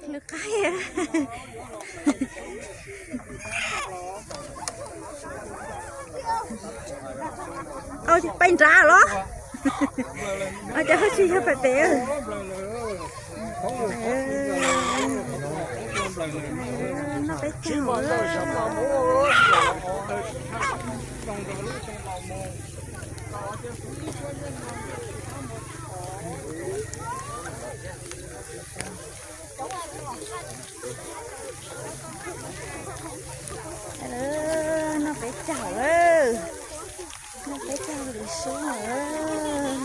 Nws qaib. Au, pais nrad los? Au, cas ho tsis yog pais pem. Noj peb caug. Noj peb caug lawm. Noj peb caug lwm sub lawm.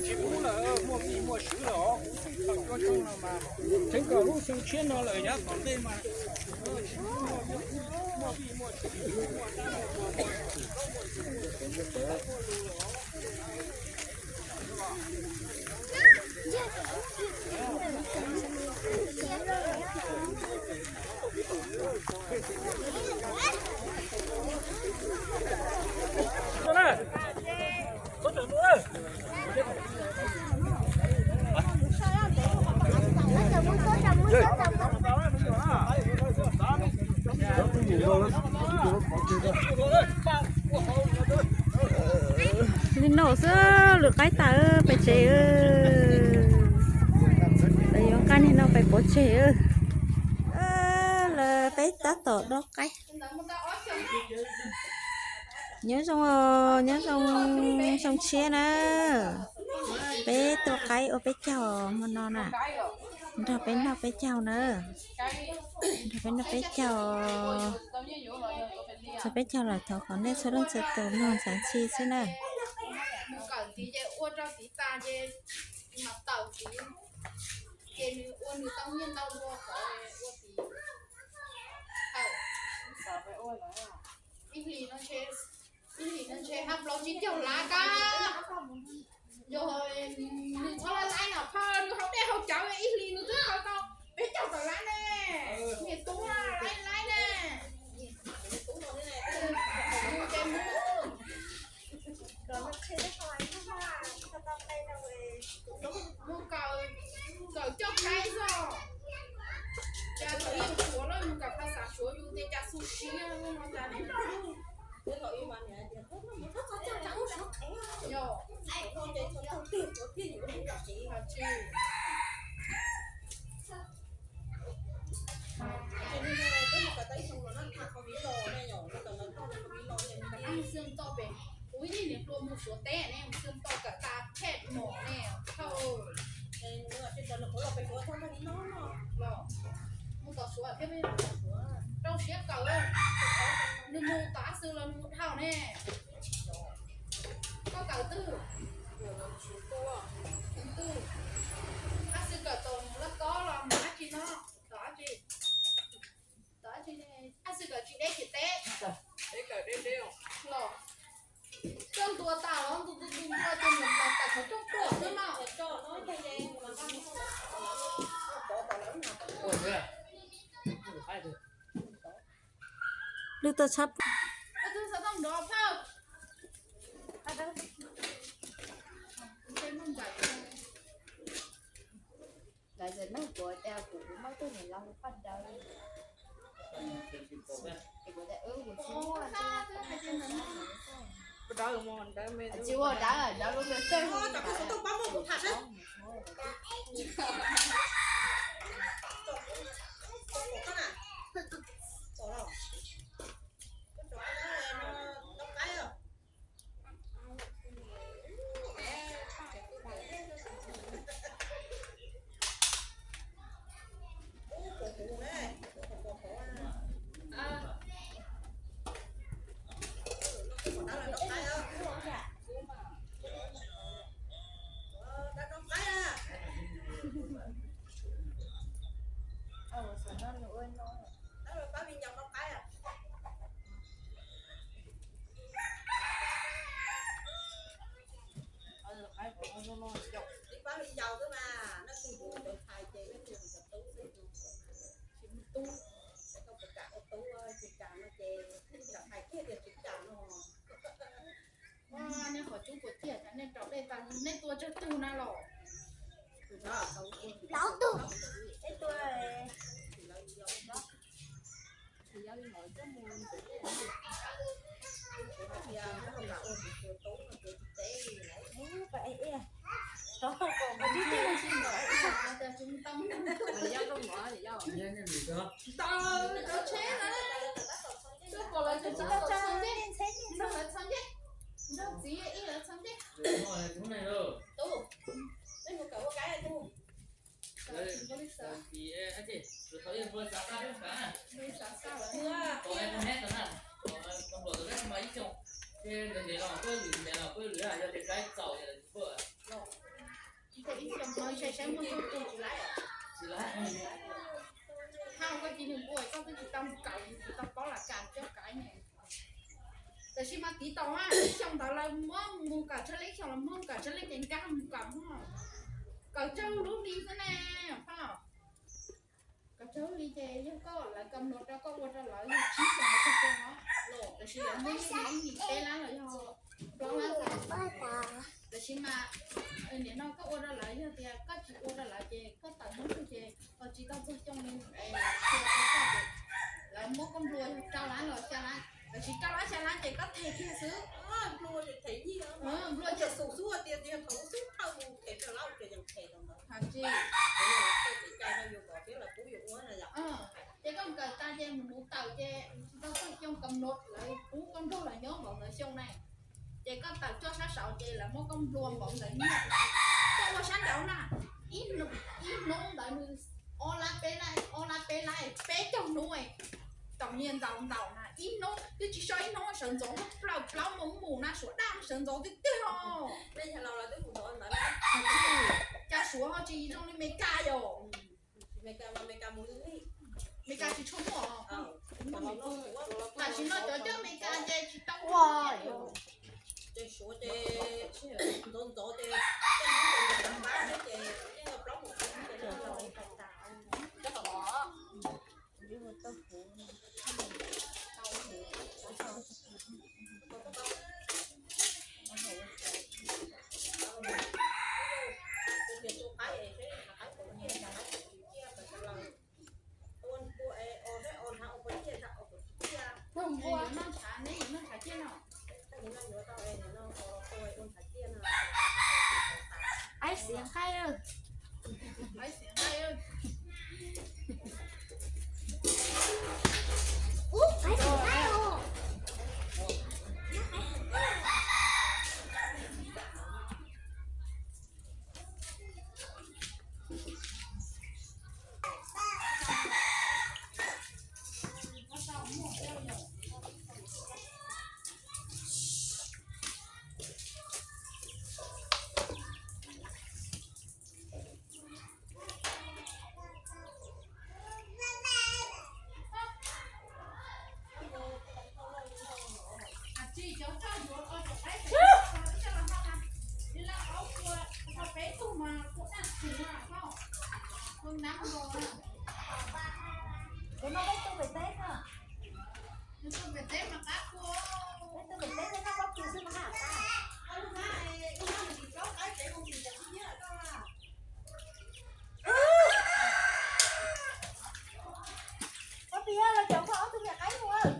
Tsis pub lawm, muaj vij muaj sub lawm os. Tseev kom lub xyoo tshiab no lawm yav tom ntej mas tsis pub muaj vij muaj sub. Li no xwb lwm qaib tas pem tsev. Lawv yuav nqaij niag no pem pov tseg. Lawv peb tab tom dob qaib. Nyob zoo, nyob zoo, zoo tshiab na. Peb tua qaib ua peb caug hmo no na. Nrog peb noj peb caug na. Nrog peb noj peb caug. Txog peb caug lawm thov kom nej txhua leej txhua tus mloog ntxhov ntxhi xwb na. Ib hlis no ntshe hab plaub tsib caug lab kab. Yog nws txhob lab laib no, phaj nws haus dej haus cawv ib hlis nws twb haus tau peb caug tawm lab ne. Niam tub laib laib ne. Mus kawm, kawm coj qaib xwb. Cas thaum ub yus Suav los yus kawm phas xas Suav yus tias cas xu siab no cas ne. Yog. Los pem Suav txog nrog nws noj no los mus tom Suav thiab, rau siab kawm. Nws mus tom Ab Xwb los nws mus dhau ne. Koj kawm twg? Twg? Ab Xwb kawm tom Laj Kob los mus dab tsi no? Tom dab tsi? Tom dab tsi? Ab Xwb kawm tsis deb tsis teb los. Koj ntuas tas los ntuas ntuas ntuas ntuas ces nws los tas qhov rooj tuaj xwb no. Lwm tus txhob. Koj twb xav tau nrov phauj. Lawv txawm nug kuv tias kuv muaj tus niam laus poj ntawd. Kuv tias wb kuv tsis muaj. Tsis ua dawb, dawb lub npe xwb. Ib pab me yaus xwb mas, nej tus tus cov ntxhais ces nej tus cov tub xwb. Tsis muaj tub, koj puas kam ua tub, tsis kam no ces txawm hais kiag tias tsis kam no. Nej qhov cub puas tiag, nej rau dej tag nej tua tsawg tug na los? Plaub tug. Peb tua. Tub, nej mus kawm ua kab tus. Lawv tsis npau li xav. Lawv tsis npau li xav. Xav xav lawm. Kom neb tau na, kom npluas tau neb mas ib xyoos, ces ntev ntev los koj lwm, ntev los koj lwm, yog tias kaib txaus ces lawv tsis npau. Ib xyoos no saib saib muaj tug tsis laib. Tsis laib. Haj koj cia li npau, koj twb tsis tau kawm, tsis tau paub las kas coj kaib ne. Tab sis mas tiv tauj mas ib xyoos ntawd lawv muab mus kawm tsawg leej, xyoo lawv muab kawm tsawg leej ces nkag mus kawm, kawm tsawg lub hli xwb ne, phauj. Kawm tsawg lub hli ces yog koj lawv kam nua rau koj ua rau lawv yog tsib xyoos los tag xyoo os. Tab sis lawv muab ib hlis peb lab los yog plaub lab. Tab sis mas nim no koj ua rau lawv, yog tias koj tsis ua rau lawv ces koj tawm hnub twg ces tsis tau txog xyoo li, lawv muab koj nplua yog rau lab los xya lab, tab sis rau lab xya lab ces koj them kiag xwb. Nplua ces them, nplua ces xum xub tias yog thaum xub thawj mus them rau lab ces yeej them tau ntawd. Hais tias, cai no yus kom thiab lawv pub yus ua na yom. Ces koj kawm tas ces mus tawm ces tsis tau txog xyoo kam nua lawv pub koj nrog lawv nyob npaum ntawd xyoo na. Ces koj tawm txog sab saud ces lawv muab koj nplua npaum ntawd nyiaj. Koj ua sab nraud na, ib hnub ntawd nws ob lab peb lab, ob lab peb lab, peb caug hnub, tau nyiaj ntau ntau na. Ib hnub twb tsis so, ib hnub sawv ntxov plaub plaub moos mus na, Suav daj sawv ntxov tiag tiag os. Cas Suav ho tsis zoo li Meskas yom? Meskas tsis tshua muaj. Tam sim no cov coj Meskas ces tsis tau ua. Ces Suav ces ntxov ntxov ces, ces yeej plaub mus ces Npua, noj ntshav, neb yuav noj ntshav ciaj no. Aib, xiv nqaij. Kuv noj peb tug pem teb no. Peb tug pem teb mas qab kua. Peb tug pem teb noj pob kws xwb mas qab. Pob kws los cov koj ob tug niam qaib mus.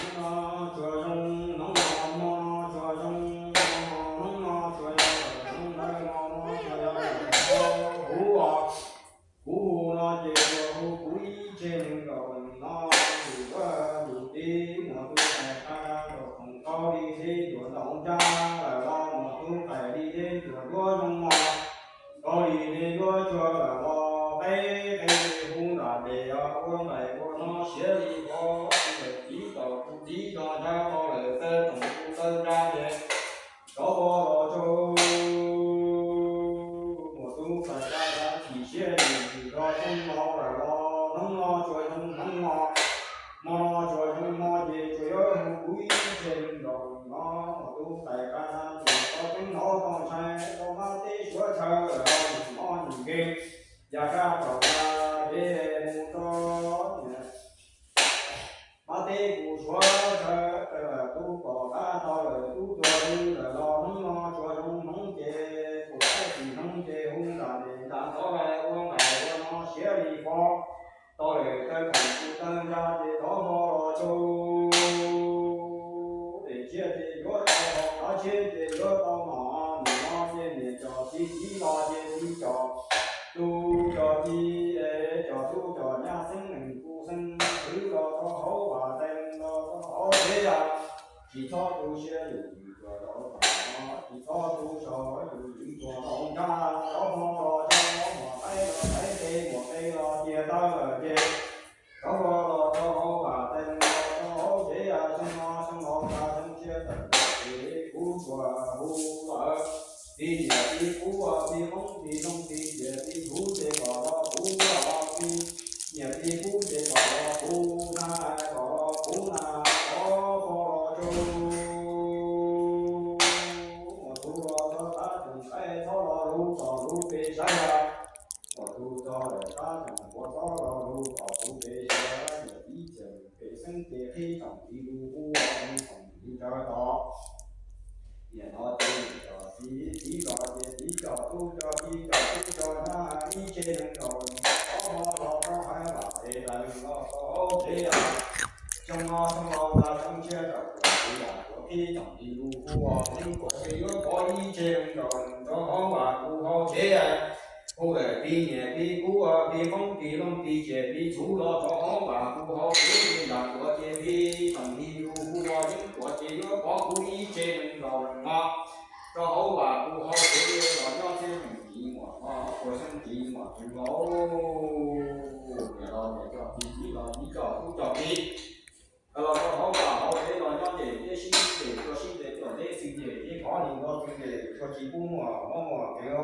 Hnub no tsuas zoo, hnub no hmo no tsuas zoo, hnub no tsuas yog zoo, hnub no tsuas yog zoo. Kuv, kuv hu no ces tsuas hu kuv ib tse neeg nkaus no, yus ua yus tib muas tub qais qab nrab nraum khoom, koj li seb yuav ntaus nrab lawm los muas tub qais li seb yuav duab zoo mos, koj li seb yuav tsuag lawm los qeb qeb hu nram des os, ua nqaim ua no siav li qhov, kuv txiv tau kuv txiv tso nrab qhov lawm, txawj toom kuv txawj nrab ces rov qhov los tsaug. Muas tub qais qab nrab chim siab li, yus tso xyoo laus lawm los hnub no tsuas zoo hnub no, hmo no tsuas zoo hmo ces tsuas yuav hu kuv ib tse neeg nkaus no, muas tub qais qab nrab ces tau teeb hauv tau ntshai, tau mab teb suav chaw lawm los mus mob nkeeg, yam kaj tsaum na, kev mus tso niam. Mab teb kuv suav chaw, tub pom qab tau lawm, tub tuag lawm los hnub no tsuas zoo hmoov ces kuv txais tsis hmoov ces hu nram des nram ntxov lawm, ua nqaim ua no siav li qhov, tau lawm tawg khoom kuv tawg nrab ces rov hmo los tsaug. Des tshiab ces yuav tau haus, qab tshiab ces yuav tau nom, nim no ces niam cov txiv, txiv los ces txiv cov tub cov ki, cov tub cov nyab, xeeb neeg kuv xeeb kwv los rau hauv vaj teeb los rau hauv tsev yam. Tsis txhob tu siab yus, yus tsuas tau nom, tsis txhob tu siab yus, yus tsuas tau nrab, rov hmo los rov hmo, qaib los qaib, qe muas qe los tias tawg lawm ces rov hmo los rau hauv vaj teeb los rau hauv tsev yam. Xyoo no xyoo laus tas xyoo tshiab tawm ces kuv tsuas hu lawm, tij niam tij kub, tij hmoob tij hlob tij ntxhw, tij ntxhw ces kom los kuv, tij niam tij kub ces kom los kuv na, kom los kuv na, rov hmo los tsaug. Muas tub los txhob tab tsoom qaib, txhob los lug tom lub pes sav yam. Muas tub txhob lawm tab tsoom npua, txhob los lug tom lub pes sav yam. Niam txiv tseem pem xeeb ces qhib tsoom txiv lug hu ua tsoom txiv nraws tom. Niam no ces niam cov txiv, txiv los ces txiv cov tub cov ki, cov tub cov nyab, ib tse neeg nkaus, rov hmo los rau hauv vaj es lawv los rau hauv tsev yam. Xyoo no xyoo laus tas xyoo tshiab tawm ces kuv yam kuv qhib tsoom txiv lug hu ua Yeeb Kuam ces yuav pov ib tse neeg nkaus rau hauv vaj kuv hauv tsev yam. Hu lawm tij niam tij kub, tij hmoob tij hlob tij ntxhw, tij ntxhw los rau hauv vaj kuv hauv tsev, yam kuv ces qhib tsoom txiv lug hu ua Yeeb Kuam ces yuav pov kuv ib tse neeg nkaus no rau hauv vaj kuv hauv tsev los nyob txhiab xeeb txiv muam no, ua xeeb txiv muam tub laus. Niam los niam cov txiv, txiv los txiv cov tub cov ki, los rau hauv vaj hauv tsev los nyob ces thiaj sib ntes, tuaj sib ntes tuaj ntev xwb ces thiaj pov li no xwb ces tuaj tsis pub muaj mob muaj nkeeg.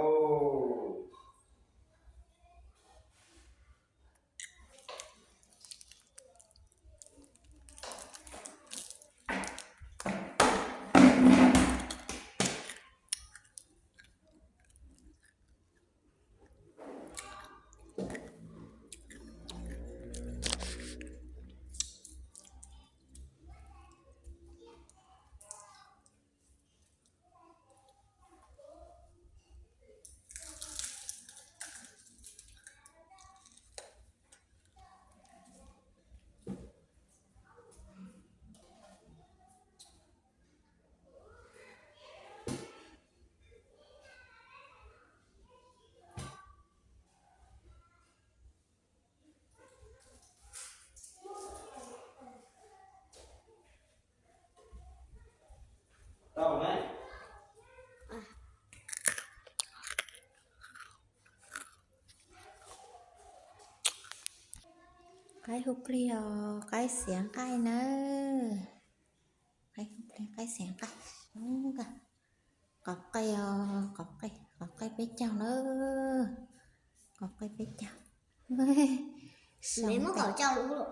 Qaib hu plig os, qaib xiav nqaij nawb. Qaib hu plig, qaib xiav nqaij. Qos qej os, qos qej, qos qej peb caug nawb. Qos qej peb caug. Muab kaum caug lub.